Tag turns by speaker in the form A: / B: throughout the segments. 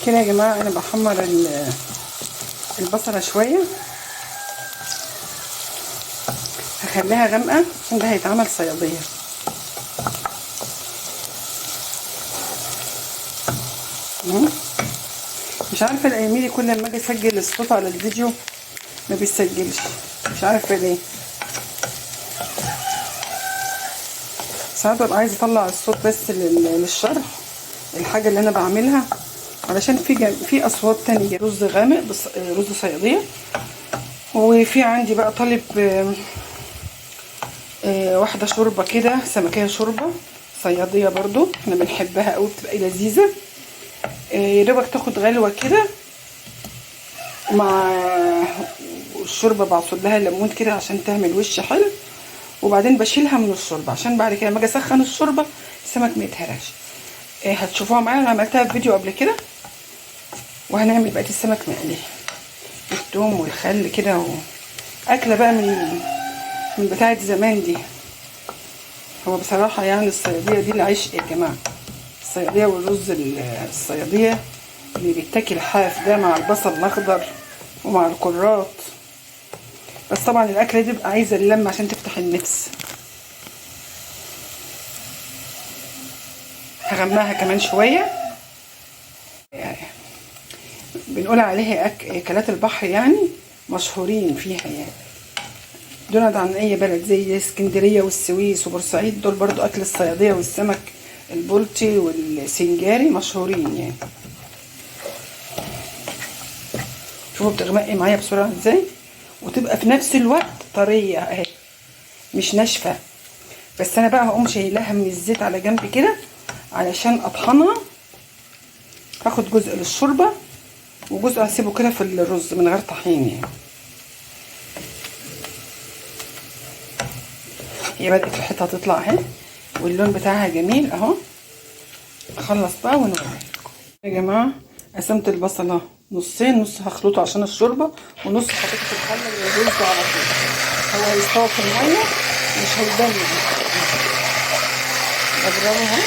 A: كده يا جماعة انا بحمر البصله شوية، هخليها غامقه عشان ده هيتعمل صياديه. مش عارفه الايام دي كل لما اجي اسجل الصوت على الفيديو ما بيسجلش، مش عارفه ليه. ساعات ببقى عايزه اطلع الصوت بس للشرح الحاجة اللي انا بعملها، علشان في اصوات تانية. رز غامق بس رز صياديه. وفي عندي بقى طالب واحدة شوربة كده، سمكيه شوربة صياديه برضو احنا بنحبها قوي، بتبقى لذيذة. يا دوبك تاخد غلوه كده مع الشوربة، بعصر لها ليمون كده عشان تعمل وش حلو، وبعدين بشيلها من الشوربة عشان بعد كده لما اجي اسخن الشوربة السمك ما يتهرش. هتشوفوها معايا، انا عملتها في فيديو قبل كده. وهنعمل بقية السمك مقلي الثوم والخل كده، اكله بقى من بتاعه زمان دي. هو بصراحة يعني الصياديه دي العشق يا جماعة، الصياديه والرز الصياديه اللي بيتاكل حاف ده مع البصل الاخضر ومع الكرات. بس طبعا الاكلة دي بقى عايزه اللمة عشان تفتح النفس. هغمقها كمان شوية. بنقول عليها اكلات البحر يعني، مشهورين فيها يعني، دون عن اي بلد، زي اسكندرية والسويس وبورسعيد، دول برضو اكل الصياديه والسمك البلطي والسنجاري مشهورين يعني. شوفوا بتغمقي معايا بسرعة ازاي، وتبقى في نفس الوقت طرية اهي، مش ناشفة. بس انا بقى هقوم شايلاها من الزيت على جنب كده علشان اطحنها. هاخد جزء للشوربه وجزء هسيبه كده في الرز من غير طحين يعني. هي بدأت ريحتها تطلع اهي، واللون بتاعها جميل اهو. اخلص بقى ونوريكم يا جماعة. قسمت البصله نصين، نص هخلطه عشان الشوربة، ونص حطيته في الحلة للرز على طول. هو هيستوي في المية مش هيبان يعني. بضربه اهو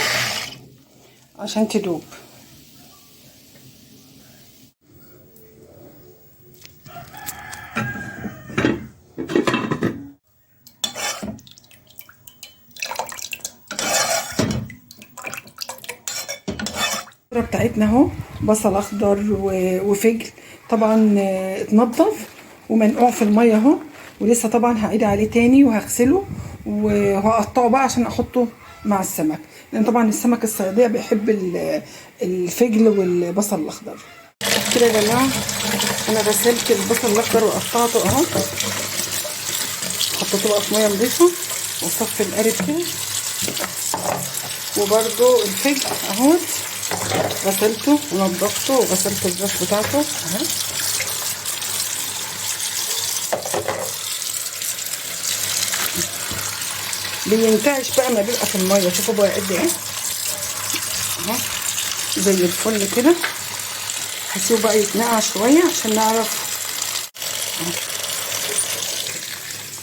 A: عشان تدوب. بتاعتنا اهو، بصل اخضر وفجل طبعا اتنضف ومنقوع في المية اهو، ولسه طبعا هعيد عليه تاني وهغسله وهقطعه بقى عشان احطه مع السمك، لان طبعا السمك الصياديه بيحب الفجل والبصل الاخضر. كده يا جماعة انا غسلت البصل الاخضر وقطعته اهو، حطيته بقى في مية نضيفه واصفي القارب كده. وبرده الفجل اهوت غسلته ونضفته وغسلت الراس بتاعته اهو. بينتعش بقى ما بيبقى في المية، شوفوا بقى قد ايه اهو، زي الفل كده. هسيبه بقى يتنقع شوية عشان نعرف.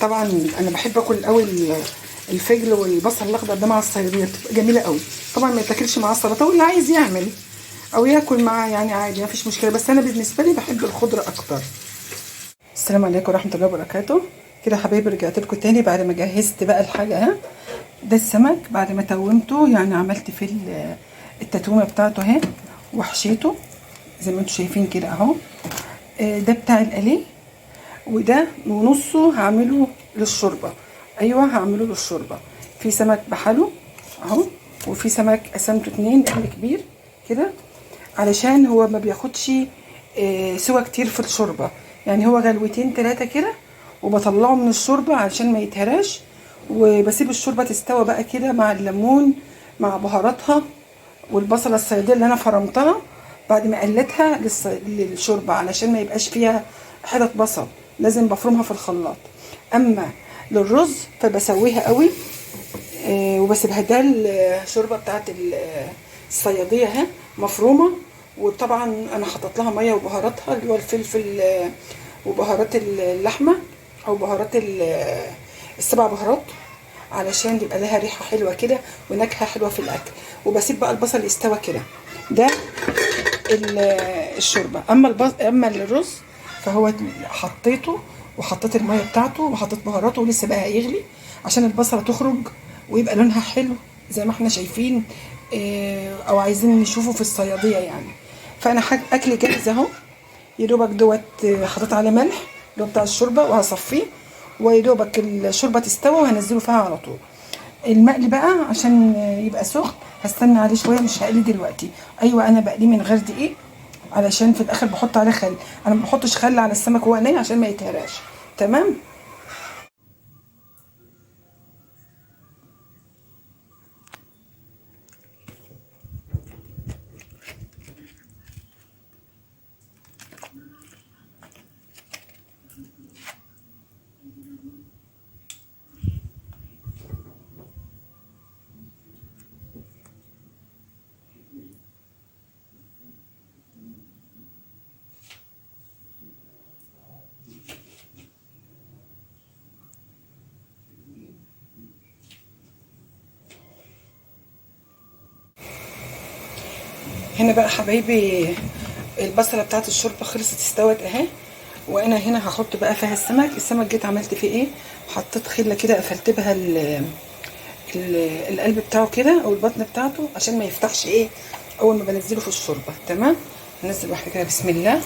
A: طبعا انا بحب اكل قوي الفجل والبصل الاخضر ده مع الصياديه، بتبقى جميلة قوي. طبعا ما يتاكلش مع السلطة، واللي عايز يعمل او ياكل معاه يعني عادي مفيش مشكلة، بس انا بالنسبة لي بحب الخضرة اكتر. السلام عليكم ورحمة الله وبركاته. كده حبايبي رجعت لكم تاني بعد ما جهزت بقى الحاجة اهي. ده السمك بعد ما تومته، يعني عملت فيه التتويمه بتاعته اهي وحشيته زي ما انتم شايفين كده اهو. ده بتاع القلي، وده ونصه هعمله للشوربه. ايوه هعمله للشوربه. في سمك بحاله اهو، وفي سمك قسمته 2 قل كبير كده علشان هو ما بياخدش سوى كتير في الشوربة، يعني هو غلوتين 3 كده وبطلعه من الشوربة علشان ما يتهراش، وبسيب الشوربة تستوى بقى كده مع الليمون مع بهاراتها والبصله الصياديه اللي انا فرمتها بعد ما قلتها للشوربه علشان ما يبقاش فيها حتت بصل، لازم بفرمها في الخلاط. اما للرز فبسويها قوي وبسيبها. ده الشوربة بتاعت الصياديه اهي مفرومه، وطبعا انا حطيت لها مية وبهاراتها اللي هو الفلفل وبهارات اللحمة او بهارات السبع بهارات علشان يبقى لها ريحه حلوة كده ونكهه حلوة في الاكل. وبسيب بقى البصل يستوى كده. ده الشوربة. اما الرز فهو حطيته وحطيت المية بتاعته وحطيت بهاراته، ولسه بقى هيغلي عشان البصله تخرج ويبقى لونها حلو زي ما احنا شايفين، او عايزين نشوفه في الصياديه يعني. فانا اكل جاهز اهو، يا دوبك دوت حطيت عليه ملح اللي هو بتاع الشوربة وهصفيه، ويا دوبك الشوربة تستوى وهنزله فيها على طول. المقلي بقى عشان يبقى سخن هستنى عليه شوية، مش هقلي دلوقتي. ايوه انا بقليه من غير دقيق علشان في الاخر بحط عليه خل، انا ما بحطش خل على السمك وهو ناي عشان ما يتهراش. تمام. هنا بقى حبايبي البصله بتاعت الشوربة خلصت، استوت اهي. وانا هنا هحط بقى فيها السمك. السمك جيت عملت فيه ايه؟ حطيت خله كده قفلت بها القلب بتاعه كده او البطن بتاعته عشان ما يفتحش ايه اول ما بنزله في الشوربة. تمام. هنزل واحدة كده، بسم الله.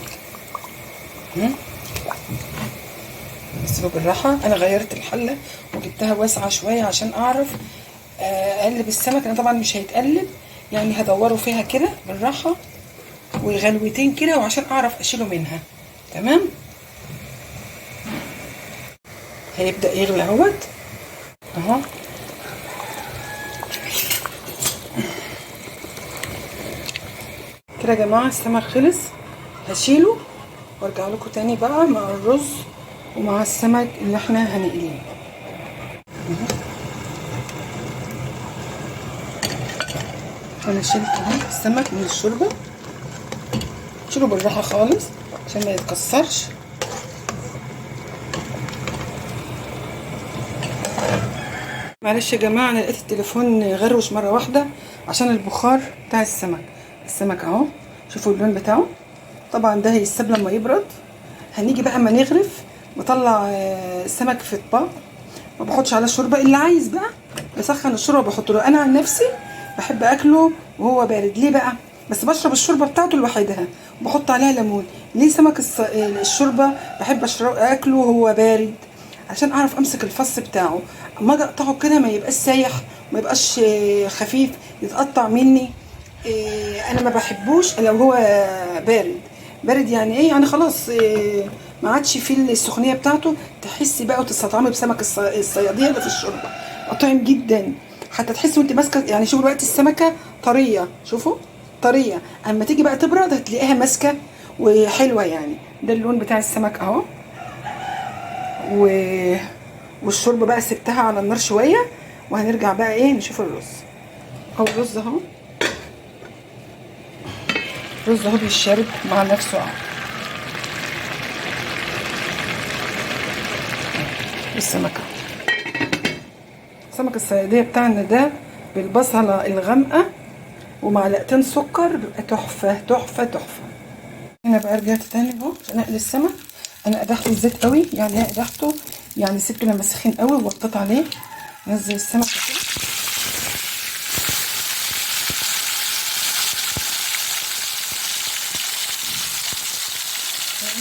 A: نزله بالراحة. انا غيرت الحلة وجبتها واسعة شوية عشان اعرف اقلب السمك. انا طبعا مش هيتقلب يعني، هدوره فيها كده بالراحة وغلوتين كده وعشان اعرف اشيله منها. تمام. هيبدا يغلي اهوت اهو. كده يا جماعة السمك خلص، هشيله وارجع لكم تاني بقى مع الرز ومع السمك اللي احنا هنقليه. انا شلت اهو السمك من الشوربة، شيله بالراحة خالص عشان ما يتكسرش. معلش يا جماعة انا لقيت التليفون غروش مرة واحدة عشان البخار بتاع السمك. السمك اهو، شوفوا اللون بتاعه. طبعا ده هيتساب لما يبرد. هنيجي بقى اما نغرف بطلع السمك في اطباق، ما بحطش على الشوربة. اللي عايز بقى بسخن الشوربة بحط له. انا عن نفسي بحب اكله وهو بارد. ليه بقى؟ بس بشرب الشوربة بتاعته لوحدها وبحط عليها ليمون. ليه سمك الشوربة بحب اكله وهو بارد؟ عشان اعرف امسك الفص بتاعه، اما اجي اقطعه كده ما يبقاش سايح، ما يبقاش خفيف يتقطع مني. انا ما بحبوش لو هو بارد. بارد يعني ايه؟ يعني خلاص ما عادش فيه السخونيه بتاعته، تحسي بقى وتستطعمي بسمك الصياديه اللي في الشوربة. طعم جدا، حتى تحسي وانت ماسكه يعني. شوفوا دلوقتي السمكة طرية، شوفوا طرية، اما تيجي بقى تبرد هتلاقيها ماسكه وحلوه يعني. ده اللون بتاع السمك اهو. والشوربه بقى سبتها على النار شوية، وهنرجع بقى ايه نشوف الرز. اهو الرز اهو، الرز اهو بيشرب مع نفسه اهو. السمكة، سمك الصياديه بتاعنا ده بالبصله الغامقه ومعلقتين سكر، بيبقى تحفة تحفة تحفة. هنا بقى رجعت تاني اهو عشان اقلي السمك. انا قدحته الزيت قوي، يعني ايه قدحته؟ يعني سبته لما سخن قوي ووطيت عليه. نزل السمك كده،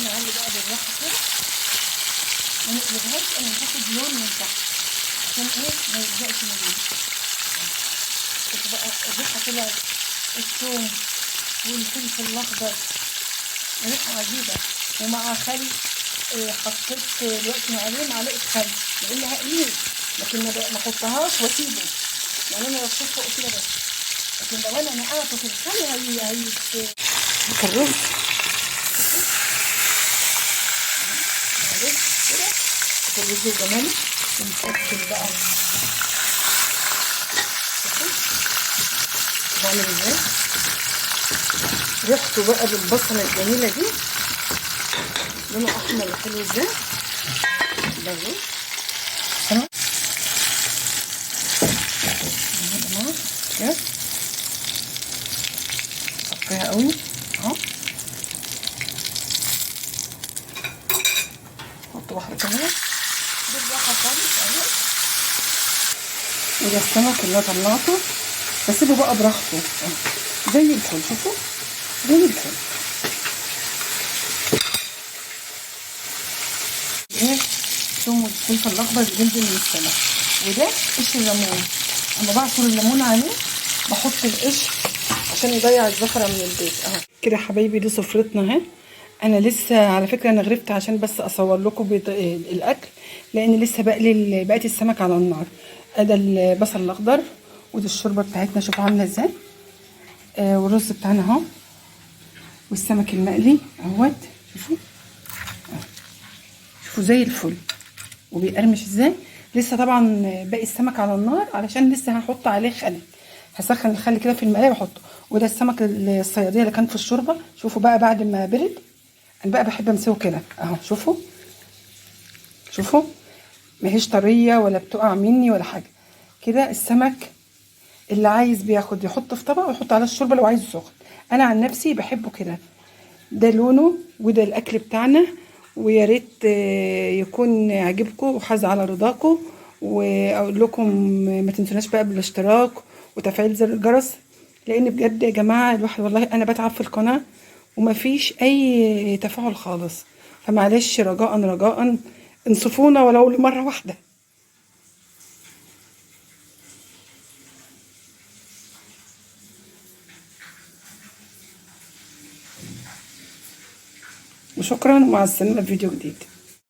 A: نعلي بقى بالراحة كده، ما نقلبهاش، انا هاخد لون من تحت عشان ايه ما يلزقش مني. شوفوا بقى الريحة طلعت، الثوم والفلفل الاخضر، ريحه عجيبة. ومع خل، حطيت دلوقتي عليه معلقه خل لان هقليه، لكن ما احطهاش واسيبه يعني، انا رشيت فوق كده بس، لكن لو انا نقعته في الخل هي الرز كده الرز وجماله. ونقفل بقى، بعمل ازاي ريحته بقى بالبصله الجميلة دي، لونه احمر حلو ازاي. ده الرز تمام يا جماعة كده، صفيها قوي اهو. احط واحدة كمان بالراحة خالص اهو. وده السمك اللي انا طلعته، بسيبه بقى براحته زي الفل. شوفوا زي الفل. ايه الثوم والفلفل الاخضر اللي بينزل من السمك، وده قشر الليمون. اما بعصر الليمون عليه بحط القشر عشان يضيع الزفره من البيت اهو. كده يا حبايبي دي سفرتنا اهي. انا لسه على فكرة انا غرفت عشان بس اصور لكم الاكل، لان لسه بقلي بقية السمك على النار. ادي البصل الاخضر، ودي الشوربة بتاعتنا شوفوا عامله ازاي، والرز بتاعنا اهو، والسمك المقلي اهوت. شوفوا شوفوا زي الفل وبيقرمش ازاي. لسه طبعا باقي السمك على النار علشان لسه هحط عليه خل، هسخن الخل كده في المقلايه واحطه. وده السمك الصياديه اللي كان في الشوربة. شوفوا بقى بعد ما برد، انا بقى بحب امسكه كده اهو. شوفوا شوفوا ماهيش طرية ولا بتقع مني ولا حاجة كده. السمك اللي عايز بياخد يحطه في طبق ويحط على الشوربة لو عايزه سخن. انا عن نفسي بحبه كده. ده لونه وده الاكل بتاعنا، ويا ريت يكون عجبكم وحاز على رضاكم. واقول لكم ما تنسوناش بقى بالاشتراك وتفعيل زر الجرس، لان بجد يا جماعة الواحد والله انا بتعب في القناة ومفيش اي تفاعل خالص. فمعلش رجاء رجاء انصفونا ولو لمره واحدة. وشكرا ومع السلامة في فيديو جديد.